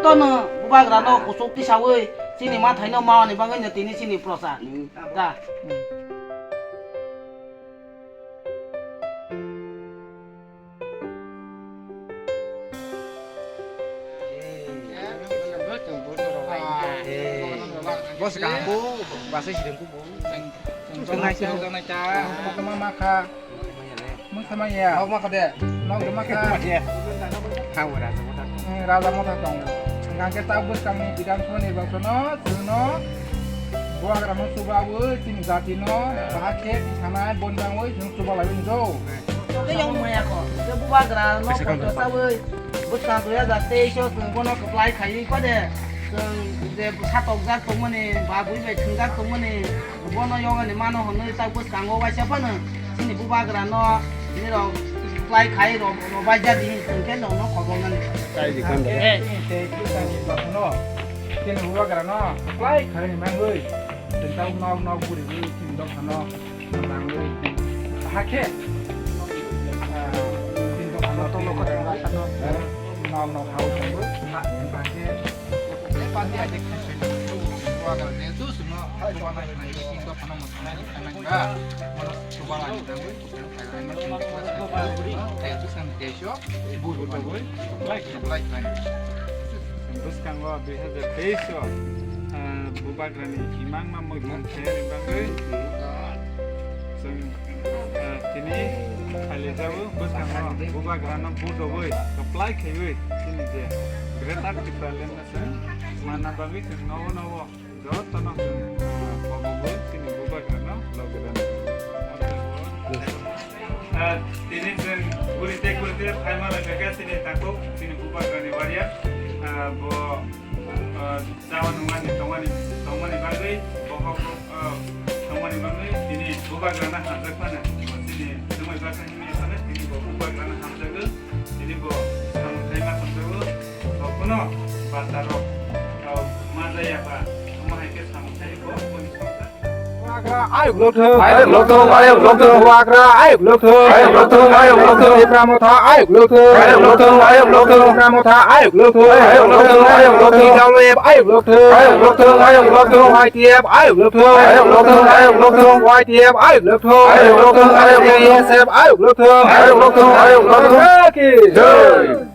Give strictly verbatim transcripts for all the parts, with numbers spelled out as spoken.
Tono bubagra no kusuk tisawi chini ma thaino mawani bagwi no tini chini prosa. Hmm. Ta. Hmm. Bos kangku, basa sidengku bo. Tong nai sini. Tong nai ta. Tong nai ta. Mung sama ya. Nok maka de. Nok de maka. Hang wara sama ta. Hmm, raja motha tong. Hingke ta bwskangni Bidhan Sabha nirbachano chwngno bubagrano chubawi chini jatino bahai khe thanai boni bangwi chwng chubalaiwi do. Tei yang maya ko. Bubagrano kosto sawi bwskang dui hajar teis o chwng bono kwplai khaiwi kode. Chwng je satokjak tongmani, ba bui bai thwngjak tongmani, bono yogani mano hwnwi ta bwskango waisa phano chini bubagrano nirok kwplai khai ro-, robaijak di hinkhe nokno khobor nani. Chini tei kwchangni dophano chini bubagrano kwplai kharwi mangwi chwng ta nok nok buriwi chini dophano. Hakhe, ah, tin tokha no, tin tokha no, eh, no, no, hao tongo. Hakhe, pandi aje khaisoi, bubagra ne, tu suno, bubagra ne, tin tokha no, mo thangna ni, thangna ni ba, mo thubala ni, thangwi, thangwi, thangwi, thangwi, thangwi, thangwi, thangwi, thangwi, thangwi, Bwskango dui hajar teis o, ah, bubagrani imangma muitung khainani bagwi chwng, ah, tini phailaijago. Bwskango bubagrano budogwi kwplai khaiwi chini je Greater Tipraland no chwng manna bagwi chwng nogo nogo. Jotono chwng, ah, kobogo chini bubagrano logi rwna. Ah, tini chwng guri tei guri tei phaima lai kha chini takhuk, chini bubagrani warrior. Ah, bo, ah, chawa nungmani tongmani, tongmani bagwi, bohok, ah, tongmani bagwi tini bubagrano hamjak phano. Chini chumui baksa himwi phano tini bo bubagrano hamjago. Tini bo samung khai ma tongjago, bo kuno bata rok, rok ma jaya ba, omo hai khe samung khai bo boni songkha. Bubagra ayuk lokthung, ayuk lokthung, ayuk lokthung. Bubagra ayuk lokthung, ayuk lokthung, ayuk lokthung. Tipra Motha ayuk lokthung, ayuk lokthung, ayuk lokthung. Tipra Motha ayuk lokthung, ayuk lokthung, ayuk lokthung. T W F ayuk lokthung, ayuk lokthung, ayuk lokthung. Y T F ayuk lokthung, ayuk lokthung, ayuk lokthung. Y T F ayuk lokthung, ayuk lokthung, ayuk lokthung. A S F ayuk lokthung, ayuk lokthung, ayuk lokthung. Bubagra ki jai.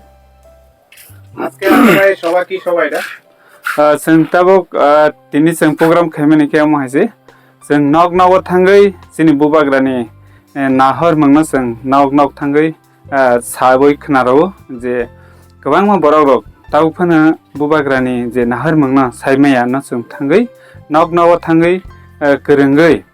Ajke amra ei sobha ki sobha eta? Ah, chwng tabuk, ah, tini chwng program khaimani khe omo hai se. Chwng nok nogo thangwi chini bubagrani, eh, nahor mungno chwng nok nok thangwi, ah, sawi khna rwo je kwbangma borok rok tabuk phano bubagrani je nahor mungno sai maya no chwng thangwi nok nogo thangwi, eh, kwrwngwi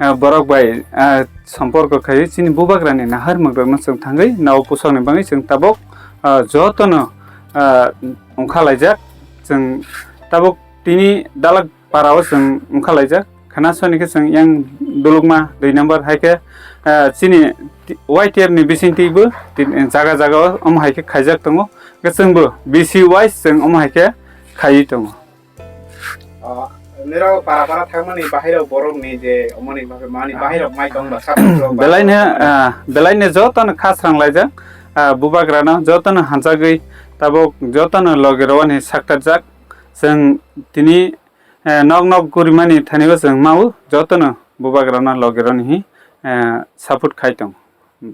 ah, borok bai, ah, somporko khai chini bubagrani nahar mwgrano chwng thangwi nao pusokni bagwi chwng tabuk, ah, jotono, ah, wngkhalaijak. Chwng tabuk tini dalak parao chwng wngkhalaijak. Khana soni khe chwng yang dulukma dui number hai khe, ah, chini Y T F ni bisingtwi bo tin-, jaga jaga o omo hai khe khaijak tongo. Khe chwngbo B C wise chwng omo hai khe khaiwi tongo. Ah, nirok para para thangmani bahairok borokni je omoni bagwi mani bahairok mai tong ba sabo rok ba. Belaino, ah, belaino jotono khasrang laijak, ah, bubagrano jotono hanjagwi tabuk jotono logi rwani saktarjak. Chwng tini, eh, nok nok gurimani thani bo chwng mao jotono bubagrano logi rwani hi, eh, support khai tong.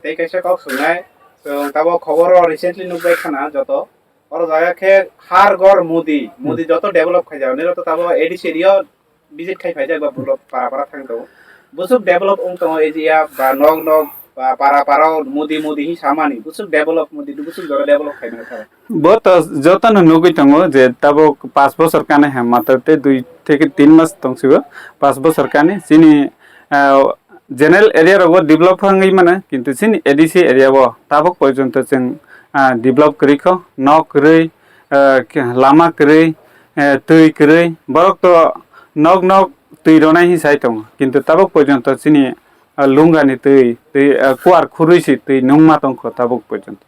Tei kaisa kok swngnai, chwng tabuk khoboro recently nukbai khana joto. Oro jaga khe Har Ghar Modi, Modi joto develop khaijak. Nini to tabo A D C area o visit khai phaijak ba borok para para thang tongo. Busuk develop wng tongo A G A ba nok nok ba para para o Modi Modi hi samani. Busuk develop Modi, busuk jora develop khaimani thara. Bo to jotono nugwi tongo je tabo panch bochor kani ha mata te dui theke tin mas tongsigo, panch bochor kani chini, ah, general area rogo develop wngwi mano, kintu chini A D C area o tabuk porjonto chwng, ah, develop kwrwi kho, nok kwrwi, ah, ke-, lama kwrwi, eh, twi kwrwi, borok to nok nok twi ronai hi sai tongo, kintu tabuk porjonto chini, ah, lungani twi, twi, ah, kuar khurwi si twi nungma tongkho tabuk porjonto.